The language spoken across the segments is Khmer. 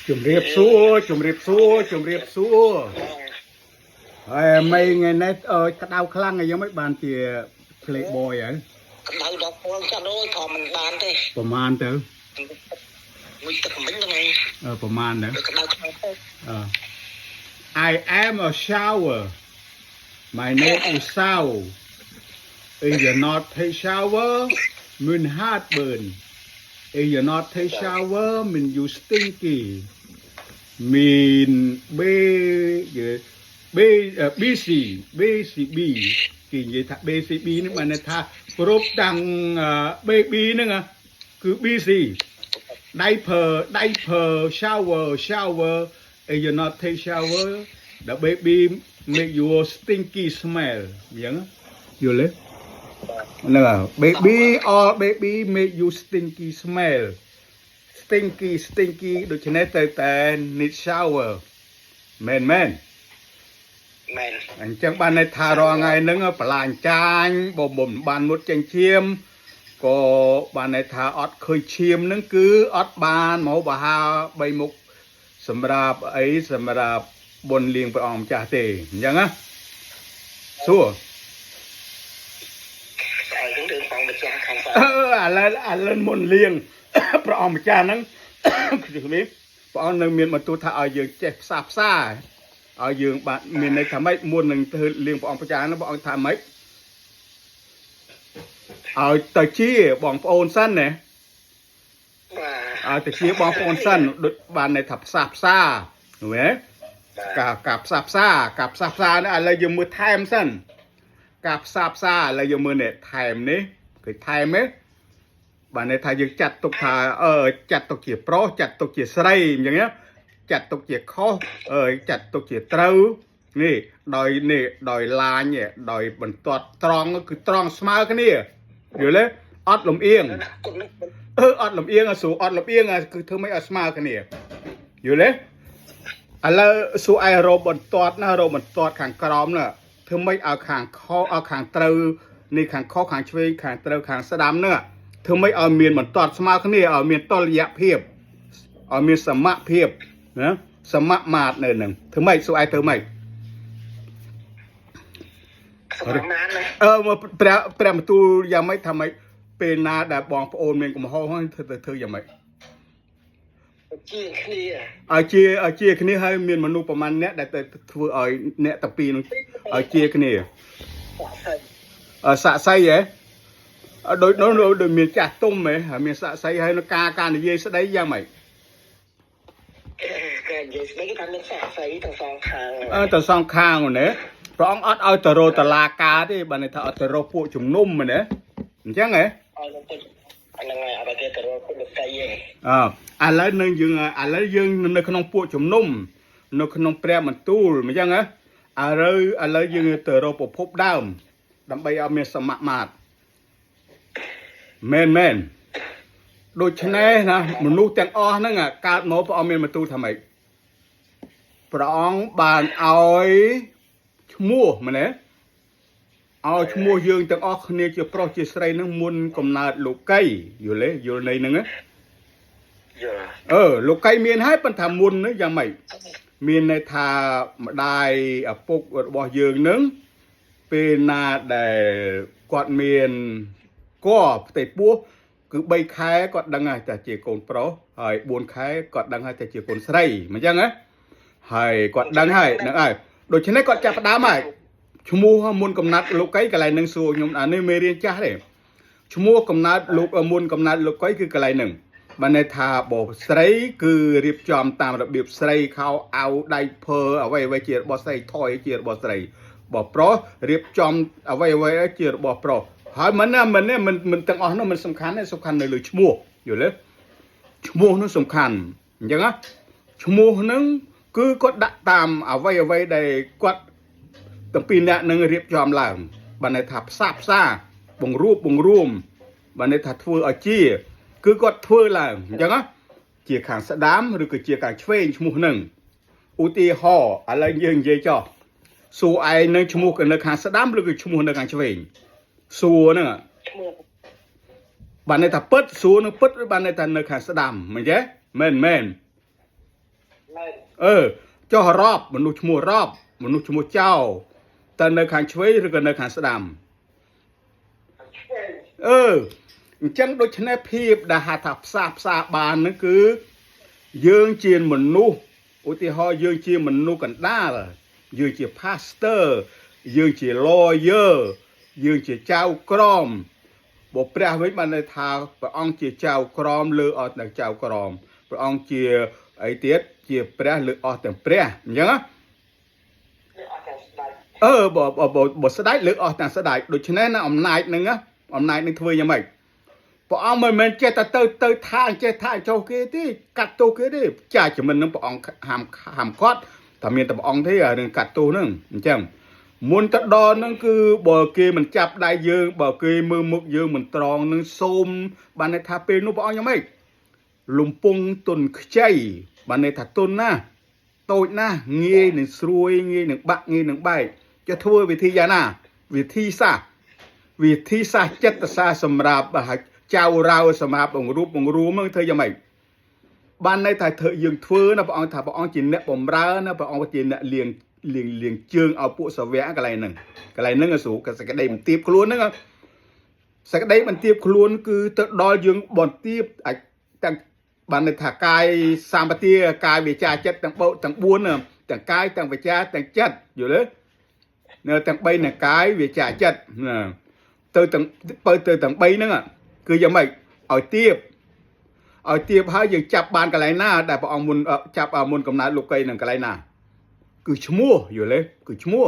ជំរាបសួរជំរាបសួរជំរាបសួរហើយមិនថ្ងៃនេះអើយក្តៅខ្លាំងហើយយ៉ាងម៉េចបានជា Playboy ហើយ កម្ដៅដល់ពលចាស់អើយធំមិនបានទេ ប្រហែលទៅ មួយទឹកមិញហ្នឹងឯង អឺប្រហែលទៅ វាកម្ដៅខ្លាំងពេក អឺ I am a shower. My name is Sao. If you not take shower, mean heartburn. If you not take shower, mean you stinky, mean B B B C B C B គេនិយាយថា B C B នេះបានន័យថាគ្រប់ទាំង baby ហ្នឹងគឺ B C diaper, diaper, shower, shower. If you not take shower, the baby make your stinky smell. អញ្ចឹងយល់ទេហ្នឹងហើយ baby, all baby make you stinky smell, stinky, stinky. ដូច្នេះត្រូវតែ need shower មែនមែន មែន អញ្ចឹងបានន័យថារាល់ថ្ងៃហ្នឹងបលាញចាញបំបំបានមុតចេញឈាមក៏បានន័យថាអត់ឃើញឈាមហ្នឹងគឺអត់បានមកបហាបីមុខសម្រាប់អីសម្រាប់បុណ្យលៀងព្រះអង្គម្ចាស់ទេអញ្ចឹងណាសួរ ស្អែកហ្នឹងរឿងបងម្ចាស់ខាងស្អែ អឺឥឡូវឥឡូវមុនលៀង ព្រះអង្គម្ចាស់ហ្នឹង គឺនេះព្រះអង្គនៅមានបន្ទូលថាឲ្យយើងចេះផ្សះផ្សាឲ្យយើងបាទមានន័យថាម៉េចមុននឹងធ្វើលៀងព្រះអង្គម្ចាស់ហ្នឹងព្រះអង្គថាម៉េចឲ្យទៅជាបងប្អូនសិនណា បាទ ឲ្យទៅជាបងប្អូនសិនដូចបានន័យថាផ្សះផ្សាឃើញទេការការផ្សះផ្សាការផ្សះផ្សានេះឥឡូវយើងមើលថែមសិនការផ្សះផ្សាឥឡូវយើងមើលនេះថែមនេះគឺថែមទេបានន័យថាយើងចាត់ទុកថាអឺចាត់ទុកជាប្រុសចាត់ទុកជាស្រីអញ្ចឹងណាចាត់ទុកជាខុសអឺចាត់ទុកជាត្រូវនេះដោយនេះដោយឡាញនេះដោយបន្ទាត់ត្រង់គឺត្រង់ស្មើគ្នាយល់ទេអត់លំអៀង គុណនេះ អឺអត់លំអៀងអាសួរអត់លំអៀងអាគឺធ្វើម៉េចឲ្យស្មើគ្នាយល់ទេឥឡូវសួរឯរោបន្ទាត់ណារោបន្ទាត់ខាងក្រោមណាធ្វើម៉េចឲ្យខាងខុសឲ្យខាងត្រូវនេះខាងខុសខាងឆ្វេងខាងត្រូវខាងស្ដាំណាធ្វើម៉េចឲ្យមានបន្ទាត់ស្មើគ្នាឲ្យមានតុល្យភាពឲ្យមានសមភាពណាសមមាត្រនៅនឹងធ្វើម៉េចសួរឯធ្វើម៉េច សម្រាប់ណានណា អឺមកព្រះព្រះបន្ទូលយ៉ាងម៉េចថាម៉េចពេលណាដែលបងប្អូនមានកំហុសហើយធ្វើទៅធ្វើយ៉ាងម៉េច ជាគ្នា ឲ្យជាឲ្យជាគ្នាហើយមានមនុស្សប្រមាណអ្នកដែលទៅធ្វើឲ្យអ្នកតាពីរនោះឲ្យជាគ្នាអឺសាក់សីហ៎អឺដូចនោះដូចមានចាស់ទុំហ៎ហើយមានសាក់សីហើយនៅការការនិយាយស្ដីយ៉ាងម៉េច គេនិយាយស្ដីគេថាមានសាក់សីទាំងសងខាង អឺទៅសងខាងណាព្រះអង្គអត់ឲ្យទៅរកតឡាការទេបើន័យថាអត់ទៅរកពួកជំនុំណាអញ្ចឹងហ៎ ឲ្យនឹងទៅហ្នឹងហើយអត់ឲ្យគេទៅរកគុណស្ដីទេ អើឥឡូវនឹងយើងឥឡូវយើងនៅក្នុងពួកជំនុំនៅក្នុងព្រះបន្ទូលអញ្ចឹងហ៎ឥឡូវឥឡូវយើងទៅរកប្រភពដើមដើម្បីឲ្យមានសមមាត្រ មែនមែនដូច្នេះណាមនុស្សទាំងអស់ហ្នឹងអាកើតមកព្រះអង្គមានបន្ទូលថាម៉េចព្រះអង្គបានឲ្យឈ្មោះមែនទេឲ្យឈ្មោះយើងទាំងអស់គ្នាជាប្រុសជាស្រីហ្នឹងមុនកំណើតលោកីយល់ទេយល់ន័យហ្នឹងទេ យល់ អឺលោកីមានហើយប៉ុន្តែមុនហ្នឹងយ៉ាងម៉េចមានន័យថាម្ដាយឪពុករបស់យើងហ្នឹងពេលណាដែលគាត់មានកផ្ទៃពោះគឺ3ខែគាត់ដឹងហើយថាជាកូនប្រុសហើយ4ខែគាត់ដឹងហើយថាជាកូនស្រីមិនចឹងហ៎ហើយគាត់ដឹងហើយហ្នឹងហើយដូច្នេះគាត់ចាប់ផ្ដើមហើយឈ្មោះមុនកំណត់លោកីកន្លែងហ្នឹងសួរខ្ញុំអានេះមេរៀនចាស់ទេឈ្មោះកំណត់លោកមុនកំណត់លោកីគឺកន្លែងហ្នឹងបានន័យថាបើស្រីគឺរៀបចំតាមរបៀបស្រីខោអាវដៃភើអ្វីអ្វីជារបស់ស្រីថយជារបស់ស្រីបើប្រុសរៀបចំអ្វីអ្វីជារបស់ប្រុសហើយមិនណាមិនទេមិនមិនទាំងអស់នោះមិនសំខាន់ទេសំខាន់នៅលើឈ្មោះយល់ទេឈ្មោះនោះសំខាន់អញ្ចឹងណាឈ្មោះហ្នឹងគឺគាត់ដាក់តាមអ្វីអ្វីដែលគាត់ទាំងពីរអ្នកនឹងរៀបចំឡើងបានន័យថាផ្សះផ្សាបង្រួបបង្រួមបានន័យថាធ្វើឲ្យជា គឺគាត់ធ្វើឡើងអញ្ចឹងណាជាខាងស្ដាំឬក៏ជាខាងឆ្វេងឈ្មោះហ្នឹងឧទាហរណ៍ឥឡូវយើងនិយាយចោះសួរឯងនឹងឈ្មោះនៅខាងស្ដាំឬក៏ឈ្មោះនៅខាងឆ្វេងសួរហ្នឹង ឈ្មោះ បានន័យថាពិតសួរនឹងពិតឬបានន័យថានៅខាងស្ដាំមិនទេមែនមែន ឡើង អឺចុះរ៉បមនុស្សឈ្មោះរ៉បមនុស្សឈ្មោះចៅតើនៅខាងឆ្វេងឬក៏នៅខាងស្ដាំ ឆ្វេង អឺអញ្ចឹងដូច្នេះភាពដែលហៅថាផ្សះផ្សាបានហ្នឹងគឺយើងជាមនុស្សឧទាហរណ៍យើងជាមនុស្សកណ្ដាលយើងជា pastor យើងជា lawyer យើងជាចៅក្រមបើព្រះវិញបានន័យថាព្រះអង្គជាចៅក្រមលើអស់ទាំងចៅក្រមព្រះអង្គជាអីទៀតជាព្រះលើអស់ទាំងព្រះអញ្ចឹងណា វាអត់ទាំងស្ដាច់ អឺបើបើបើបើស្ដេចលើកអស់ទាំងស្ដេចដូច្នេះណាអំណាចហ្នឹងណាអំណាចហ្នឹងធ្វើយ៉ាងម៉េចព្រះអង្គមិនមែនចេះតែទៅទៅថាអញ្ចេះថាអញ្ចោះគេទេកាត់ទោសគេទេចាជំមិនហ្នឹងព្រះអង្គហាមហាមគាត់តែមានតែព្រះអង្គទេអារឿងកាត់ទោសហ្នឹងអញ្ចឹងមុនទៅដល់ហ្នឹងគឺបើគេមិនចាប់ដៃយើងបើគេមើលមុខយើងមិនត្រង់ហ្នឹងសូមបានន័យថាពេលនោះព្រះអង្គយ៉ាងម៉េចលំពងទុនខ្ចីបានន័យថាទុនណា តូចណាស់ងាយនឹងស្រួយងាយនឹងបាក់ងាយនឹងបែកจะធ្វើវិធីយ៉ាងណាវិធីសាស្ត្រវិធីសាស្ត្រចិត្តសាស្ត្រសម្រាប់ចៅរៅសម្រាប់បង្រួបបង្រួមហ្នឹងធ្វើយ៉ាងម៉េចបានន័យថាធ្វើយើងធ្វើណាព្រះអង្គថាព្រះអង្គជាអ្នកបំរើណាព្រះអង្គជាអ្នកលៀងលៀងលៀងជើងឲ្យពួកសាវកកន្លែងហ្នឹងកន្លែងហ្នឹងស្រួលក៏សេចក្តីបន្ទាបខ្លួនហ្នឹងសេចក្តីបន្ទាបខ្លួនគឺទៅដល់យើងបន្ទាបអាចទាំង បានន័យថាកាយសម្បទាកាយវាចាចិត្តទាំងបោទាំង4ហ្នឹងទាំងកាយទាំងវាចាទាំងចិត្តយល់ទេនៅទាំង3នៅកាយវាចាចិត្តណាទៅទាំងបើទៅទាំង3ហ្នឹងគឺយ៉ាងម៉េចឲ្យទៀបឲ្យទៀបហើយយើងចាប់បានកន្លែងណាដែលព្រះអង្គមុនចាប់មុនកំណើតលោកីនឹងកន្លែងណាគឺឈ្មោះយល់ទេគឺឈ្មោះ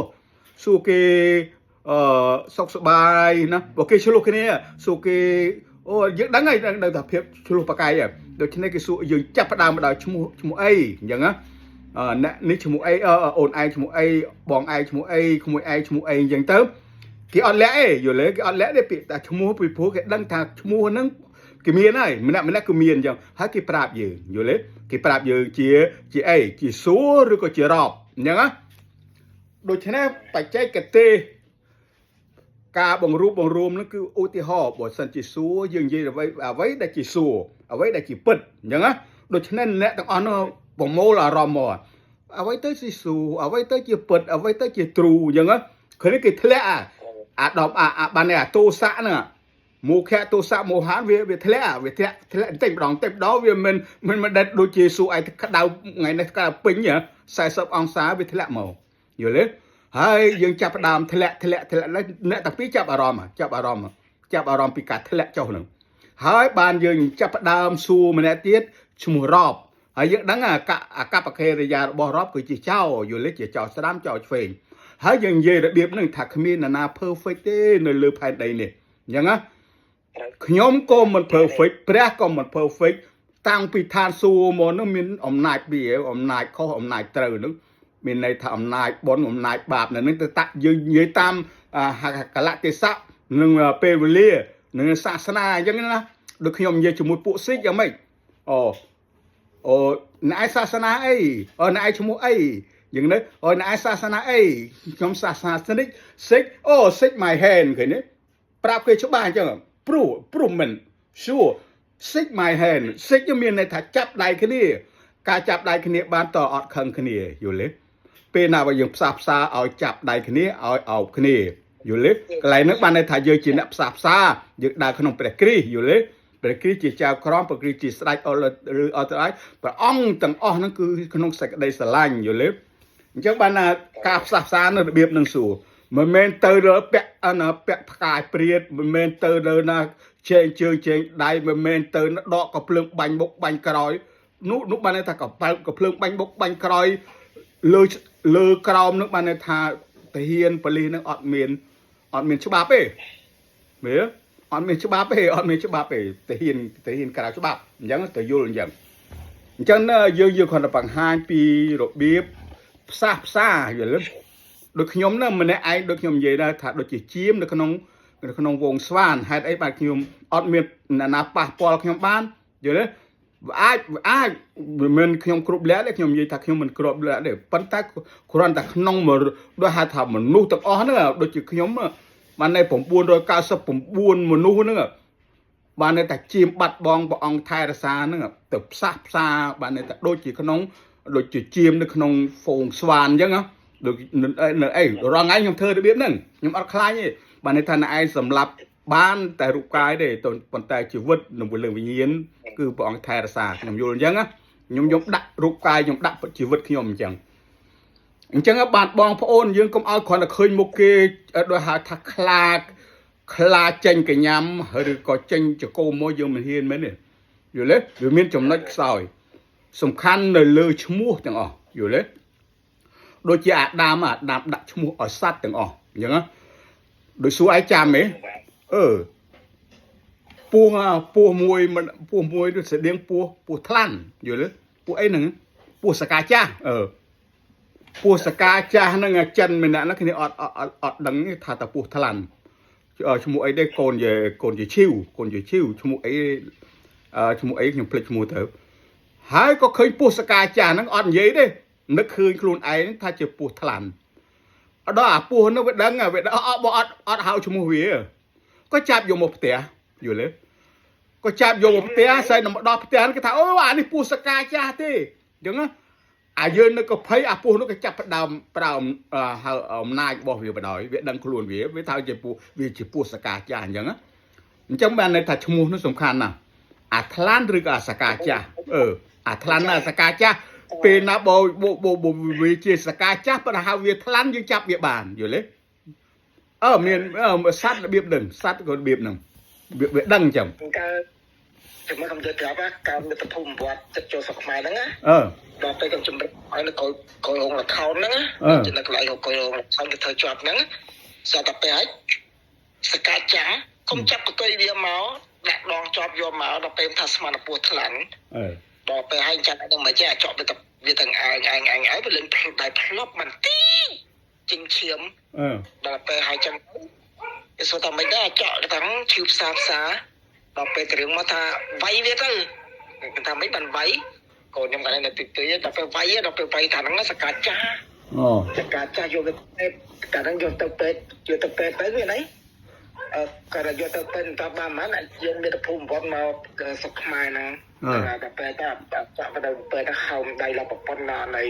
សួរគេអឺសុខសប្បាយណាបើគេឆ្លោះគ្នាសួរគេអូយើងដឹងហើយដឹងថាភាពឆ្លោះប្រកែកហើយដូច្នេះគេសួរយើងចាប់ផ្ដើមមកដល់ឈ្មោះឈ្មោះអីអញ្ចឹងណាអឺអ្នកនេះឈ្មោះអីអឺអូនឯងឈ្មោះអីបងឯងឈ្មោះអីក្មួយឯងឈ្មោះអីអញ្ចឹងទៅគេអត់លាក់ទេយល់ទេគេអត់លាក់ទេពាក្យតែឈ្មោះពីព្រោះគេដឹងថាឈ្មោះហ្នឹងគេមានហើយម្នាក់ម្នាក់គឺមានអញ្ចឹងហើយគេប្រាប់យើងយល់ទេគេប្រាប់យើងជាជាអីជាសួរឬក៏ជារ៉បអញ្ចឹងណាដូច្នេះបច្ចេកទេស ការបង្រួបបង្រួមហ្នឹងគឺឧទាហរណ៍បើសិនជាសួរយើងនិយាយអ្វីអ្វីដែលជាសួរអ្វីដែលជាពិតអញ្ចឹងណាដូច្នេះអ្នកទាំងអស់នោះប្រមូលអារម្មណ៍មកអ្វីទៅជាសួរអ្វីទៅជាពិតអ្វីទៅជាទ្រូអញ្ចឹងណាឃើញគេធ្លាក់អាអាដប់អាអាបាននេះអាទោសៈហ្នឹងមោខៈទោសៈមោហៈវាវាធ្លាក់វាធ្លាក់ធ្លាក់បន្តិចម្ដងបន្តិចម្ដងវាមិនមិនមិនដេតដូចជាសួរឯងក្តៅថ្ងៃនេះក្តៅពេញ40អង្សាវាធ្លាក់មកយល់ទេ ហើយយើងចាប់ផ្ដើមធ្លាក់ធ្លាក់ធ្លាក់អ្នកតាពីរចាប់អារម្មណ៍ចាប់អារម្មណ៍ចាប់អារម្មណ៍ពីការធ្លាក់ចុះហ្នឹងហើយបានយើងចាប់ផ្ដើមសួរម្នាក់ទៀតឈ្មោះរ៉បហើយយើងដឹងអាកអាកប្បកិរិយារបស់រ៉បគឺជាចៅយល់ទេជាចៅស្ដាំចៅឆ្វេងហើយយើងនិយាយរបៀបហ្នឹងថាគ្មាននរណា perfect ទេនៅលើផែនដីនេះអញ្ចឹងណាខ្ញុំក៏មិន perfect ព្រះក៏មិន perfect តាំងពីឋានសួគ៌មកនោះមានអំណាចពីអំណាចខុសអំណាចត្រូវហ្នឹង មានន័យថាអំណាចបុណ្យអំណាចបាបនៅនឹងទៅតាក់យើងនិយាយតាមកលៈទេសៈនិងពេលវេលានិងសាសនាអញ្ចឹងណាដូចខ្ញុំនិយាយជាមួយពួកស៊ីកយ៉ាងម៉េចអូអូអ្នកឯងសាសនាអីអូអ្នកឯងឈ្មោះអីយ៉ាងនេះអូអ្នកឯងសាសនាអីខ្ញុំសាសនាស្និចសិកអូ shake my hand ឃើញទេប្រាប់គេច្បាស់អញ្ចឹងព្រោះព្រោះមិន sure shake my hand shake មានន័យថាចាប់ដៃគ្នា ការចាប់ដៃគ្នាបានតអត់ខឹងគ្នាយល់ទេពេលណាបើយើងផ្សះផ្សាឲ្យចាប់ដៃគ្នាឲ្យអោបគ្នាយល់ទេកន្លែងហ្នឹងបានន័យថាយើងជាអ្នកផ្សះផ្សាយើងដើរក្នុងព្រះគ្រីស្ទយល់ទេព្រះគ្រីស្ទជាចៅក្រមព្រះគ្រីស្ទជាស្ដេចអល់ឬអត់ស្ដេចព្រះអង្គទាំងអស់ហ្នឹងគឺក្នុងសេចក្តីស្រឡាញ់យល់ទេអញ្ចឹងបានថាការផ្សះផ្សានៅរបៀបនឹងសួរមិនមែនទៅលើពាក់អាណាពាក់ផ្កាយព្រាតមិនមែនទៅលើណាជែងជើងជែងដៃមិនមែនទៅដកកភ្លើងបាញ់មុខបាញ់ក្រោយ នោះនោះបានន័យថាកប៉ាល់កភ្លើងបាញ់បុកបាញ់ក្រោយលើលើក្រោមនោះបានន័យថាទាហានប៉ូលីសនឹងអត់មានអត់មានច្បាប់ទេមើលអត់មានច្បាប់ទេអត់មានច្បាប់ទេទាហានទាហានក្រៅច្បាប់អញ្ចឹងទៅយល់អញ្ចឹងអញ្ចឹងណាយើងយើងគ្រាន់តែបង្ហាញពីរបៀបផ្សះផ្សាយល់ទេដូចខ្ញុំណាម្នាក់ឯងដូចខ្ញុំនិយាយដែរថាដូចជាជាមនៅក្នុងនៅក្នុងវងស្វានហេតុអីបាទខ្ញុំអត់មានអ្នកណាប៉ះពាល់ខ្ញុំបានយល់ទេ វាអាចវាអាចមិនមែនខ្ញុំគ្រប់លក្ខទេខ្ញុំនិយាយថាខ្ញុំមិនគ្រប់លក្ខទេប៉ុន្តែគ្រាន់តែក្នុងមួយដូចហៅថាមនុស្សទាំងអស់ហ្នឹងដូចជាខ្ញុំបាននៅ999មនុស្សហ្នឹងបាននៅតែជាមបាត់បងព្រះអង្គថែរក្សាហ្នឹងទៅផ្សះផ្សាបាននៅតែដូចជាក្នុង ដូចជាជាមនៅក្នុងហ្វូងស្វានអញ្ចឹងណាដូចនៅអីរាល់ថ្ងៃខ្ញុំធ្វើរបៀបហ្នឹងខ្ញុំអត់ខ្លាចទេបានន័យថាអ្នកឯងសម្លាប់បានតែរូបកាយទេប៉ុន្តែជីវិតនិងពលវិញ្ញាណគឺព្រះអង្គថែរក្សាខ្ញុំយល់អញ្ចឹងណាខ្ញុំខ្ញុំដាក់រូបកាយខ្ញុំដាក់ជីវិតខ្ញុំអញ្ចឹងអញ្ចឹងបាទបងប្អូនយើងកុំឲ្យគ្រាន់តែឃើញមុខគេដោយហៅថាខ្លាចខ្លាចេញកញ្ញាំឬក៏ចេញចកោមកយើងមិនហ៊ានមែនទេយល់ទេវាមានចំណុចខ្សោយសំខាន់នៅលើឈ្មោះទាំងអស់យល់ទេដូចជាអាដាមអាដាមដាក់ឈ្មោះឲ្យសត្វទាំងអស់អញ្ចឹងណាដូចសួរឯងចាំទេអឺពស់ពស់មួយពស់មួយដូចស្តៀងពស់ពស់ថ្លាន់យល់ទេពស់អីហ្នឹងពស់សកាចាស់អឺពស់សកាចាស់ហ្នឹងចិនម្នាក់ហ្នឹងគ្នាអត់អត់អត់ដឹងថាតពស់ថ្លាន់ឈ្មោះអីទេកូនយាកូនយាឈីវកូនយាឈីវឈ្មោះអីឈ្មោះអីខ្ញុំភ្លេចឈ្មោះទៅហើយក៏ឃើញពស់សកាចាស់ហ្នឹងអត់និយាយទេនឹកឃើញខ្លួនឯងថាជាពស់ថ្លាន់ដល់អាពស់ហ្នឹងវាដឹងវាអត់អត់អត់ហៅឈ្មោះវាក៏ចាប់យកមកផ្ទះយល់ទេក៏ចាប់យកមកផ្ទះស្អីមកដល់ផ្ទះគេថាអូអានេះពស់សកាចាស់ទេអញ្ចឹងណាអាយើងនៅក៏ភ័យអាពស់នោះក៏ចាប់ផ្ដើមផ្ដើមហៅអំណាចរបស់វាបដ ாய் វាដឹងខ្លួនវាវាថាជាពស់វាជាពស់សកាចាស់អញ្ចឹងណាអញ្ចឹងបានន័យថាឈ្មោះនោះសំខាន់ណាស់អាថ្លានឬក៏អាសកាចាស់អឺអាថ្លានអាសកាចាស់ពេលណាបោបោវាជាសកាចាស់ប៉ុន្តែហៅវាថ្លានយើងចាប់វាបានយល់ទេអឺមានសត្វរបៀបនឹងសត្វក៏របៀបនឹងវាដឹងអញ្ចឹង កើជំរឿខ្ញុំយកប្រាប់កើមាតុភូមិវត្តចិត្តចូលស្រុកខ្មែរហ្នឹងណា អឺ ដល់ពេលខ្ញុំជំរឿឲ្យនៅក្រោយក្រោយរោងលខោនហ្នឹងណានៅកន្លែងក្រោយរោងលខោនគេធ្វើជាប់ហ្នឹងស្រាប់តែពេលហើយសកាចាស់កុំចាប់កតុយវាមកដាក់ដងជាប់យកមកដល់ពេលថាស្មានពោះថ្លាន់ អឺ ដល់ពេលហើយចាប់ដល់មិនចេះអាចប់វាទៅវាទាំងឯងឯងឯងឯងវាលេងដៃផ្លប់បន្តិចចិញ្ឈាម អឺ ដល់ពេលហើយចឹងគេសួរថាមិនដែរអាចក់ទាំងឈឺផ្សាផ្សាដល់ពេលទៅរឿងមកថាវាយវាទៅគេថាមិនបានវាយកូនខ្ញុំកាលនៅតិចតិចដល់ពេលវាយដល់ពេលវាយថាហ្នឹងសកាចាស់ អូ សកាចាស់យកទៅពេទ្យកាលហ្នឹងយកទៅពេទ្យយកទៅពេទ្យទៅវាណៃអឺកាលយកទៅពេទ្យតបានហ្មងយើងមានភូមិវត្តមកស្រុកខ្មែរហ្នឹងដល់ពេលតចាក់ទៅពេទ្យទៅហោមដៃដល់ប្រពន្ធណាណៃ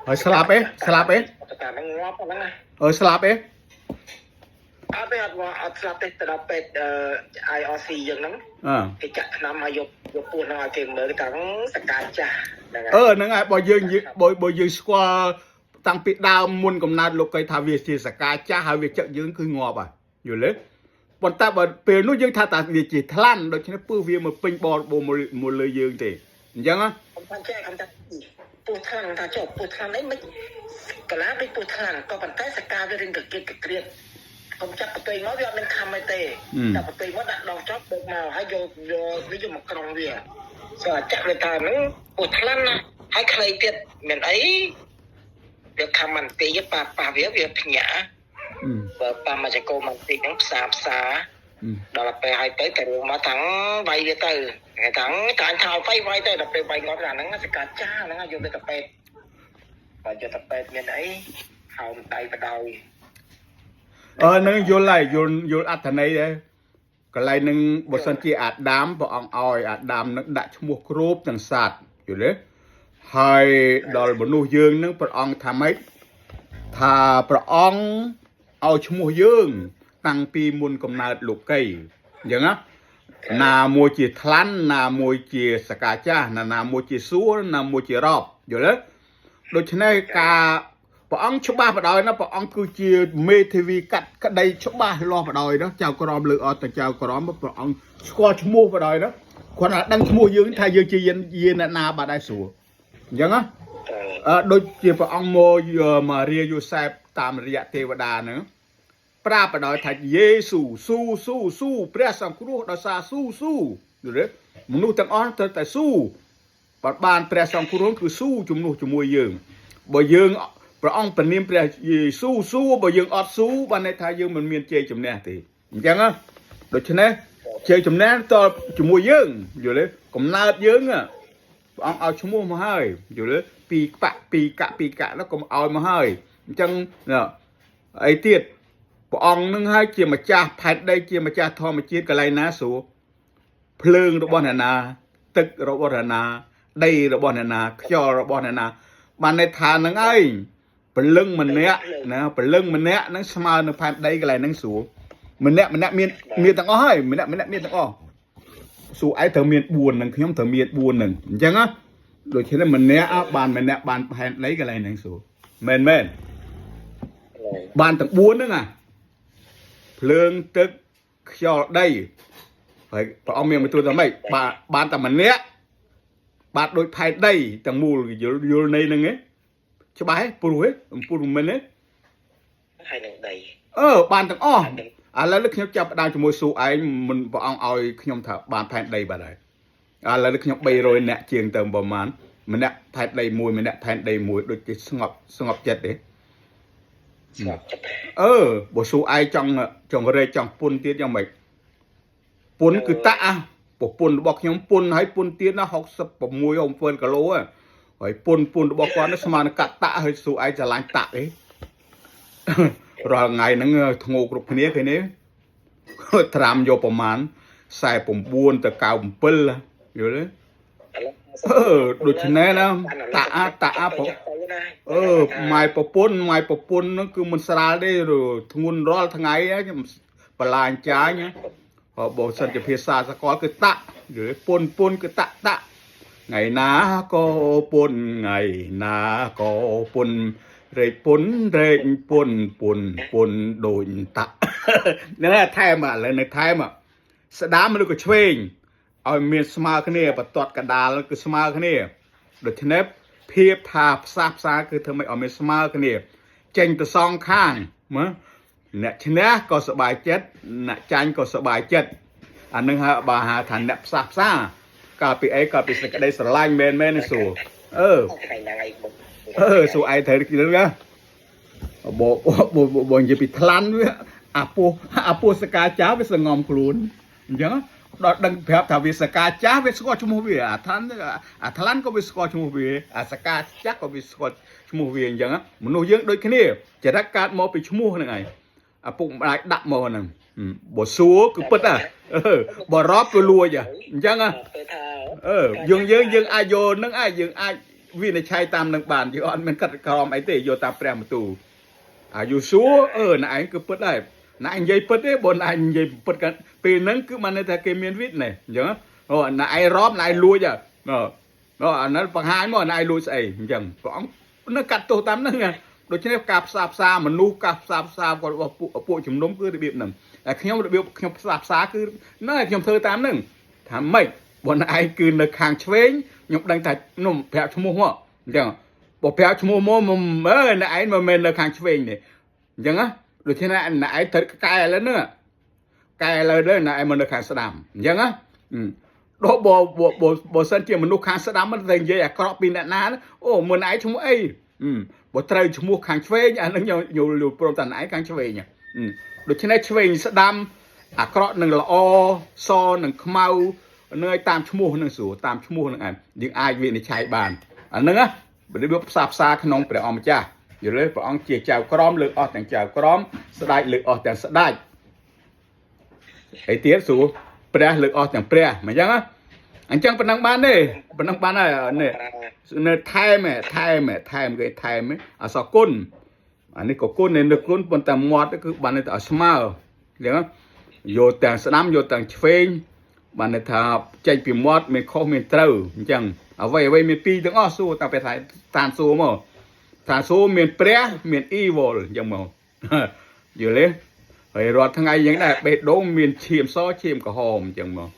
ហើយស្លាប់ទេស្លាប់ទេ តែហ្នឹងងាប់ហ្នឹងណា អើស្លាប់ទេ អត់ទេអត់អត់ស្លាប់ទេទៅដល់ពេទ្យ IRC យើងហ្នឹង អឺ គេចាក់ថ្នាំឲ្យយកយកពោះហ្នឹងឲ្យគេមើលតាំងសកាចាស់ហ្នឹង អឺហ្នឹងហើយបើយើងបើបើយើងស្គាល់តាំងពីដើមមុនកំណើតលោកីថាវាជាសកាចាស់ហើយវាចឹកយើងគឺងាប់ហើយយល់ទេប៉ុន្តែបើពេលនោះយើងថាតាវាជាថ្លាន់ដូច្នេះពឹសវាមកពេញបរបមកលើយើងទេអញ្ចឹងណា ខ្ញុំថាចេះខ្ញុំថាពោះថ្នាំថាចុះពោះថ្នាំអីមិនកលាដូចពោះថ្នាំក៏ប៉ុន្តែសកាវារឿងកគៀតកក្រៀតកុំចាប់ប្រទីមកវាអត់មានខំអីទេចាប់ប្រទីមកដាក់ដងចប់បូកមកហើយយកយកវាយកមកក្រុងវាសើចាក់វាថាហ្នឹងពោះថ្នាំណាហើយខ្លីទៀតមានអីវាខំមិនទីប៉ះប៉ះវាវាភ្ញាក់បើប៉ះមកចកោមិនទីហ្នឹងផ្សាផ្សាដល់ពេលហើយទៅទៅរឿងមកថាំងវាយវាទៅគេថាំងថាថាវាយវាយទៅដល់ពេលវាយងាប់អាហ្នឹងសកាចាហ្នឹងយកទៅតាពេទ្យបើយកតាពេទ្យមានអីហោមដៃបដោយ អឺនឹងយល់ហើយយល់យល់អត្ថន័យដែរកន្លែងនឹងបើសិនជាអាដាមព្រះអង្គឲ្យអាដាមនឹងដាក់ឈ្មោះគ្រប់ទាំងសត្វយល់ទេហើយដល់មនុស្សយើងនឹងព្រះអង្គថាម៉េចថាព្រះអង្គឲ្យឈ្មោះយើង តាំងពីមុនកំណើតលោកីអញ្ចឹងណាណាមួយជាថ្លាន់ណាមួយជាសកាចាស់ណាណាមួយជាសួរណាមួយជារ៉បយល់ទេដូច្នេះការព្រះអង្គច្បាស់បដ ாய் ណាព្រះអង្គគឺជាមេធាវីកាត់ក្តីច្បាស់លាស់បដ ாய் ណាចៅក្រមលើកអត់ទៅចៅក្រមព្រះអង្គស្គាល់ឈ្មោះបដ ாய் ណាគាត់តែដឹងឈ្មោះយើងថាយើងជាយានយានអ្នកណាបាត់ដែរស្រួលអញ្ចឹងណាអឺដូចជាព្រះអង្គមកម៉ារីយូសែបតាមរយៈទេវតាហ្នឹងប្រាប់បដ ாய் ថាយេស៊ូស៊ូស៊ូស៊ូព្រះសង្គ្រោះដោយសារស៊ូស៊ូយល់ទេមនុស្សទាំងអស់ត្រូវតែស៊ូបើបានព្រះសង្គ្រោះគឺស៊ូជំនួសជាមួយយើងបើយើងព្រះអង្គពនាមព្រះយេស៊ូស៊ូបើយើងអត់ស៊ូបានន័យថាយើងមិនមានជ័យជំនះទេអញ្ចឹងណាដូច្នេះជ័យជំនះតជាមួយយើងយល់ទេកំណើតយើងព្រះអង្គឲ្យឈ្មោះមកហើយយល់ទេពីកៈពីកៈពីកៈនោះកុំឲ្យមកហើយអញ្ចឹងអីទៀតព្រះអង្គនឹងហើយជាម្ចាស់ផែនដីជាម្ចាស់ធម្មជាតិកន្លែងណាស្រួលភ្លើងរបស់អ្នកណាទឹករបស់អ្នកណាដីរបស់អ្នកណាខ្យល់របស់អ្នកណា បានន័យថានឹងឯងព្រលឹងម្នាក់ណាព្រលឹងម្នាក់ហ្នឹងស្មើនឹងផែនដីកន្លែងហ្នឹងស្រួលម្នាក់ម្នាក់មានមានទាំងអស់ហើយម្នាក់ម្នាក់មានទាំងអស់សួរឯងត្រូវមាន4ហ្នឹងខ្ញុំត្រូវមាន4ហ្នឹងអញ្ចឹងណាដូច្នេះម្នាក់បានម្នាក់បានផែនដីកន្លែងហ្នឹងស្រួលមែនមែនបានទាំង4ហ្នឹងអាភ្លើងទឹកខ្យល់ដីហើយព្រះអង្គមានបន្ទូលថាម៉េចបានបានតែម្នាក់ បាទដូចផែនដីទាំងមូលយល់យល់ន័យហ្នឹងឯងច្បាស់ឯងព្រោះឯងអំពូលមិនមែនទេ ហើយនឹងដី អឺបានទាំងអស់ឥឡូវនេះខ្ញុំចាប់ផ្ដើមជាមួយស៊ូឯងមិនព្រះអង្គឲ្យខ្ញុំថាបានផែនដីបាត់ហើយឥឡូវនេះខ្ញុំ300នាក់ជាងទៅប្រហែលម្នាក់ផែនដីមួយម្នាក់ផែនដីមួយដូចជាស្ងប់ស្ងប់ចិត្តទេ ស្ងប់ចិត្ត អឺបើស៊ូឯងចង់ចង់រែកចង់ពុនទៀតយ៉ាងម៉េចពុនគឺតាក់ប្រពន្ធរបស់ខ្ញុំពុនហើយពុនទៀតណា66 67គីឡូហ៎ហើយពុនពុនរបស់គាត់នេះស្មើនឹងកាត់តាក់ហើយស៊ូឯងស្រឡាញ់តាក់ទេ រាល់ថ្ងៃហ្នឹងធ្ងោគ្រប់គ្នាឃើញទេ ត្រាំយកប្រមាណ49ទៅ97យល់ទេ អឺដូច្នេះណាតាអាតាអាប្រអឺម៉ែប្រពន្ធម៉ែប្រពន្ធហ្នឹងគឺមិនស្រាលទេធ្ងន់រាល់ថ្ងៃខ្ញុំបលាញចាញបើសិនជាភាសាសកលគឺតាក់ឬពុនពុនគឺតាក់តាក់ថ្ងៃណាក៏ពុនថ្ងៃណាក៏ពុនរែកពុនរែកពុនពុនពុនដូចតាក់ នេះថែមឥឡូវនៅថែមស្ដាមឬក៏ឆ្វេង ឲ្យមានស្មើគ្នាបន្ទាត់កដាលគឺស្មើគ្នាដូច្នេះភាពថាផ្សះផ្សាគឺធ្វើម៉េចឲ្យមានស្មើគ្នា ចេញទៅសងខាងមើលអ្នកឈ្នះក៏សប្បាយចិត្តអ្នកចាញ់ក៏សប្បាយចិត្តអានឹងហើយបើហៅថាអ្នកផ្សះផ្សាកាលពីអីកាលពីសេចក្តីស្រឡាញ់មែនមែននេះសួរអឺ ថ្ងៃហ្នឹងឯងបុក អឺសួរឯងត្រូវគិតណាបបបនិយាយពីថ្លាន់វាអាពោះអាពោះសកាចាវាសងំខ្លួនអញ្ចឹងដល់ដឹងប្រាប់ថាវាសកាចាស់វាស្គាល់ឈ្មោះវាអាថ្លាន់អាថ្លាន់ក៏វាស្គាល់ឈ្មោះវាអាសកាចាស់ក៏វាស្គាល់ឈ្មោះវាអញ្ចឹងមនុស្សយើងដូចគ្នាចរិតកើតមកពីឈ្មោះហ្នឹងឯងឪពុកម្ដាយដាក់មកហ្នឹងបើសួរគឺពិតហ่ะបើរាប់គឺលួចអញ្ចឹង ពេលថា អឺយើងយើងយើងអាចយកនឹងអាចយើងអាចវិនិច្ឆ័យតាមនឹងបានយើងអត់មានកាត់ក្រមអីទេយកតាមព្រះបន្ទូលអាយុសួរអឺណែឯងគឺពិតដែរណែឯងនិយាយពិតទេបើណែឯងនិយាយពិតกันពេលហ្នឹងគឺបានន័យថាគេមានវិន័យអញ្ចឹងអូណែឯងរាប់ណែឯងលួចហ៎អូអាนั้นបង្ហាញមកណែឯងលួចស្អីអញ្ចឹងព្រះអង្គនៅកាត់ទោសតាមហ្នឹងណាដូច្នេះការផ្សាផ្សាមនុស្សការផ្សាផ្សាគាត់របស់ពួកពួកជំនុំគឺរបៀបហ្នឹងតែខ្ញុំរបៀបខ្ញុំផ្សាផ្សាគឺហ្នឹងឯងខ្ញុំធ្វើតាមហ្នឹងថាម៉េចបើណែឯងគឺនៅខាងឆ្វេងខ្ញុំដឹងថាខ្ញុំប្រាប់ឈ្មោះមកអញ្ចឹងបើប្រាប់ឈ្មោះមកមើលណែឯងមិនមែននៅខាងឆ្វេងទេអញ្ចឹងណាដូច្នេះណែឯងត្រូវកែឥឡូវហ្នឹងកែឥឡូវនេះណែឯងមកនៅខាងស្ដាំអញ្ចឹងណាដល់បើបើបើសិនជាមនុស្សខាងស្ដាំមិនទៅនិយាយអាក្រក់ពីអ្នកណាអូមើលណែឯងឈ្មោះអីបើត្រូវឈ្មោះខាងឆ្វេងអានឹងខ្ញុំយល់ព្រមតែណែឯងខាងឆ្វេងដូច្នេះឆ្វេងស្ដាំអាក្រក់នឹងល្អសនឹងខ្មៅនឹងឲ្យតាមឈ្មោះនឹងស្រួលតាមឈ្មោះនឹងឯងយើងអាចវិនិច្ឆ័យបានអាហ្នឹងណារបៀបផ្សាផ្សាក្នុងព្រះអង្គម្ចាស់យល់ទេព្រះអង្គជាចៅក្រមលើកអស់ទាំងចៅក្រមស្ដេចលើកអស់ទាំងស្ដេចអីទៀតស្រួលព្រះលើកអស់ទាំងព្រះមិនអញ្ចឹងណាអញ្ចឹងប៉ុណ្ណឹងបានទេប៉ុណ្ណឹងបានហើយនេះនៅថែមថែមថែមគេថែមអសគុណអានេះក៏គុណនៅគុណប៉ុន្តែមាត់គឺបានតែឲ្យស្មើអញ្ចឹងយកទាំងស្ដាំយកទាំងឆ្វេងបានន័យថាចេញពីមាត់មានខុសមានត្រូវអញ្ចឹងអ្វីអ្វីមានពីរទាំងអស់សួរតាពេលតានសួរមកតានសួរមានព្រះមាន evil អញ្ចឹងមកយល់ទេហើយរាល់ថ្ងៃយ៉ាងដែរបេះដូងមានឈាមសឈាមក្រហមអញ្ចឹងមក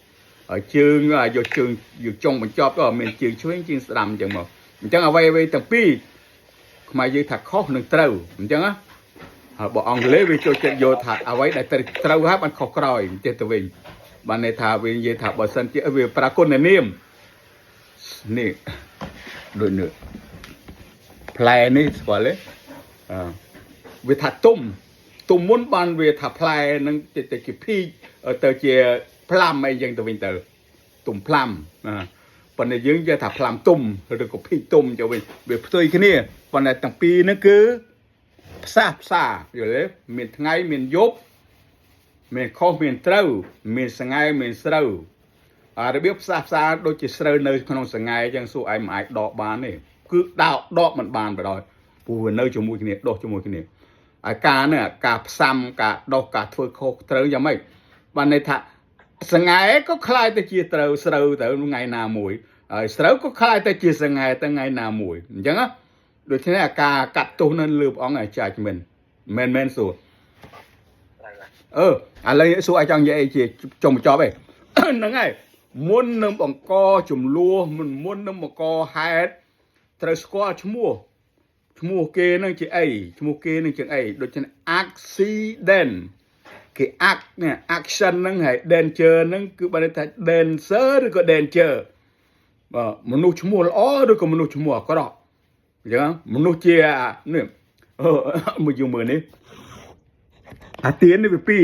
ហើយជើងយកជើងយកចុងបញ្ចប់ក៏មានជើងឆ្វេងជើងស្ដាំអញ្ចឹងមកអញ្ចឹងអ្វីអ្វីទាំងពីរខ្មែរយើងថាខុសនឹងត្រូវអញ្ចឹងណាហើយបើអង់គ្លេសវាចូលចិត្តយកថាអ្វីដែលត្រូវហើយបានខុសក្រោយចេះទៅវិញបានន័យថាវានិយាយថាបើសិនជាវាប្រាគុណនាមនេះដូចនេះផ្លែនេះស្គាល់ទេអឺវាថាទុំទុំមុនបានវាថាផ្លែនឹងទៅជាភីកទៅជាផ្លាំអីយ៉ាងទៅវិញទៅទុំផ្លាំណាប៉ុន្តែយើងនិយាយថាផ្លាំទុំឬក៏ភីកទុំទៅវិញវាផ្ទុយគ្នាប៉ុន្តែទាំងពីរហ្នឹងគឺផ្សះផ្សាយល់ទេមានថ្ងៃមានយប់មានខុសមានត្រូវមានសង្ហែមានស្រូវអារបៀបផ្សះផ្សាដូចជាស្រូវនៅក្នុងសង្ហែអញ្ចឹងសួរឯងមិនអាចដកបានទេ គឺដោដកមិនបានបដ ாய் ព្រោះវានៅជាមួយគ្នាដោះជាមួយគ្នាហើយការនេះការផ្សំការដោះការធ្វើខុសត្រូវយ៉ាងម៉េចបានន័យថាសង្ហែក៏คล้ายទៅជាត្រូវស្រូវទៅថ្ងៃណាមួយហើយស្រូវក៏คล้ายទៅជាសង្ហែទៅថ្ងៃណាមួយអញ្ចឹងណាដូច្នេះអាការកាត់ទោសនៅលើព្រះអង្គឲ្យ judgment មិនមែនសួរ ត្រូវហើយ អឺឥឡូវសួរឲ្យចង់និយាយអីជាចុងបញ្ចប់ឯង ហ្នឹងហើយមុននឹងបង្កចំនួនមុនមុននឹងបង្កហេតុត្រូវស្គាល់ឈ្មោះឈ្មោះគេនឹងជាអីឈ្មោះគេនឹងជាអីដូចជា accident គេ act នេះ action ហ្នឹងហើយ danger ហ្នឹងគឺបើន័យថា dancer ឬក៏ danger បាទមនុស្សឈ្មោះល្អឬក៏មនុស្សឈ្មោះអាក្រក់អញ្ចឹងមនុស្សជាអានេះអឺមួយយើងមើលនេះអាទៀននេះវាពីរ